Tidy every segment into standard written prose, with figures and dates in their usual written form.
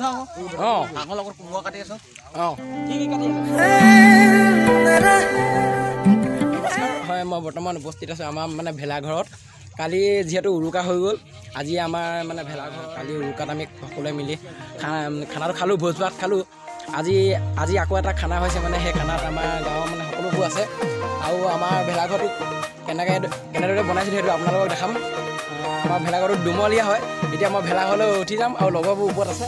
অঁ হাঁহৰ লগত কোমোৰা কাটি আছো। অঁ কি কি কাটি আছে? হয়, মই বৰ্তমান উপস্থিত আছোঁ আমাৰ মানে ভেলাঘৰত। কালি যিহেতু উৰুকা হৈ গ'ল, আজি আমাৰ মানে ভেলাঘৰ। কালি উৰুকাত আমি সকলোৱে মিলি খানাটো খালোঁ, ভোজ ভাত খালোঁ। আজি আজি আকৌ এটা খানা হৈছে, মানে সেই খানাত আমাৰ গাঁৱৰ মানে সকলোবোৰ আছে। আৰু আমাৰ ভেলাঘৰটো কেনেদৰে বনাইছিলোঁ সেইটো আপোনালোকক দেখাম। আমাৰ ভেলাঘৰটো দুমলীয়া হয়। এতিয়া মই ভেলাঘৰলৈ উঠি যাম আৰু লগৰবোৰ ওপৰত আছে।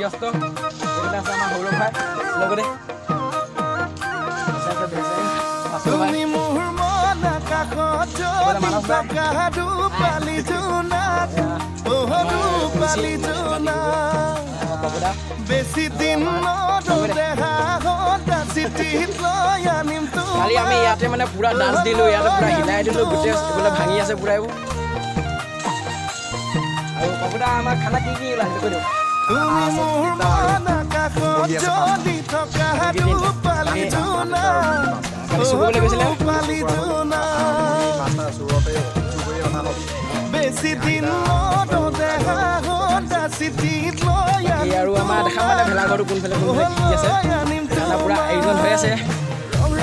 ব্যস্ত এইবিলাক আছে আমাৰ সৌৰভ ভাই, লগতে কালি আমি ইয়াতে মানে পুৰা ডান্স দিলোঁ, ইয়াতে পুৰা হিলাই দিলোঁ, গোটেই এইবিলাক ভাঙি আছে পুৰা এইবোৰ। আৰু বাবুদা, আমাৰ খানা কি কি ওলাইছে কৈ দিয়ক। তুমি মোৰ মন আকাশত জ্বলি থকা ৰূপালী জোনাক, ৰূপালী জোনাক। বেছি দিন নৰওঁ দেহা চিঠিত লৈ আৰু আমাৰ দেখাম মানে ভেলাঘৰটো কোনফালে কোনফালে কি আছে। খানা পুৰা আয়োজন হৈ আছে,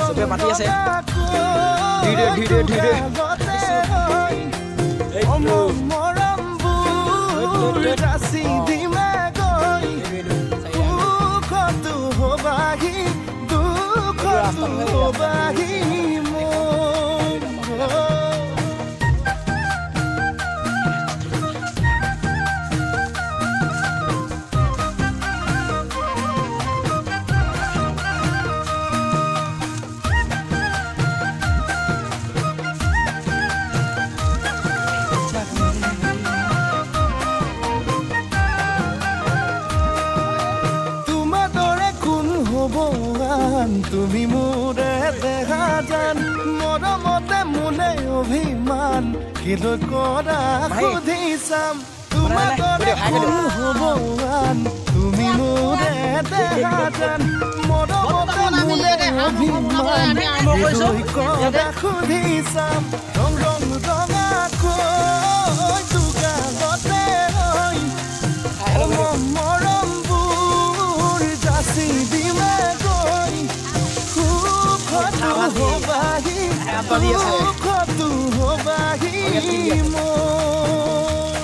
চবে পাতি আছে। ধীৰে ধীৰে ধীৰে মৰমবোৰ যাচি দিমে গৈ, সুখতো হবাহি দুখতো হবাহি মোৰ। তোমাৰ দৰে কোন হ'ব আন, তুমি মোৰে দেহা জান, মৰমতে মোলে অভিমান কেলৈ কৰা সুধি চাম। তোমাৰ দৰে কোন হ'ব আন, তুমি মোৰে দেহা জান, মৰমতে মোলে অভিমান কেলৈ কৰা সুধি চাম। ৰং ৰং ৰঙাকৈ দুগালতে ৰৈ মৰমবোৰ যাচি দিমে গৈ, সুখতো হবাহি দুখতো হবাহি মোৰ।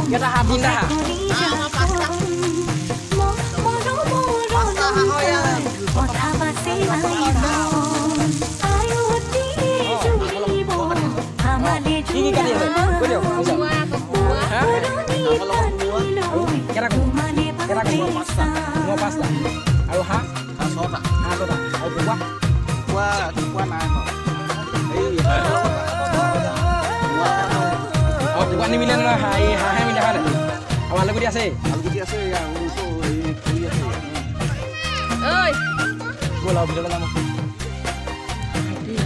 কেইটা হাঁহ? তিনিটা হাঁহ। কি কি কাটি আছে কৈ দিয়ক। হা, কেইটা কোমোৰা? কেইটা কোমোৰা? কোমোৰা পাঁচটা। আৰু হাঁহ? ছটা। হাঁহ ছটা। আৰু কুকুৰা? কুকুৰা নাই। আৰু কুকুৰা নিমিলে নহয়, হাঁহ এই হাঁহে মিলে হয় নাই? আৰু আলুগুটি আছে? আলুগুটি আছে। ব'ল আৰু ভিতৰলৈ যাম।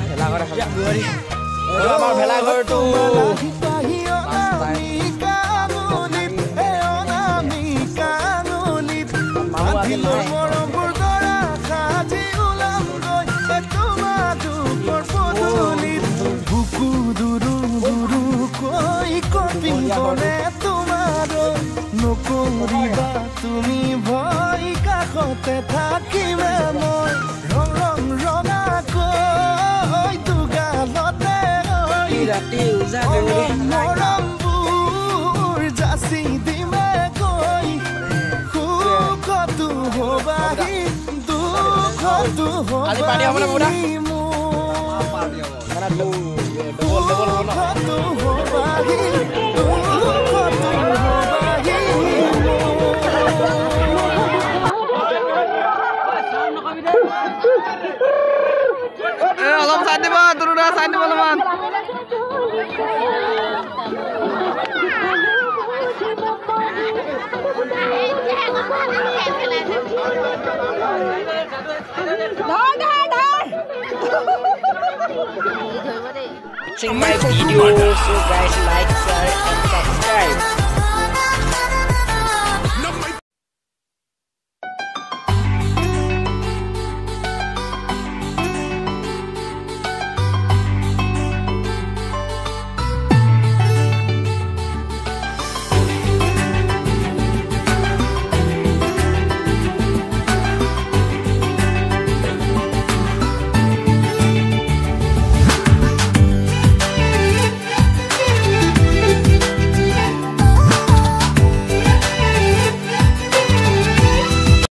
ভেলাঘৰ এখন এইটো আমাৰ ভেলাঘৰটো। মানুহ আজি নাই। মৰমবোৰ দৰা সাজি ওলামগৈ তোমাৰ দুখৰ পদূলিত, বুকু দুৰু দুৰু কৈ কঁপিবনে তোমাৰ। নকৰিবা তুমি ভয়, কাষতে থাকিমে মই। ৰং ৰং ৰঙাকৈ দুগালতে ৰৈ ৰাতি উজাগৰি মৰমবোৰ যাচি দিমে গৈ, সুখতো হবাহি দুখতো আজি পাৰ্টি হ'ব নে বাবুদা? হবাহি মোৰ। মানে ডবল ডবল হ'ব ন? সুখতো হবাহি দুখতো হবাহি মোৰ। অলপ চাই দিব দুৰুদা, চাই দিব অলপমান। Watching my video, so guys, like, share and subscribe.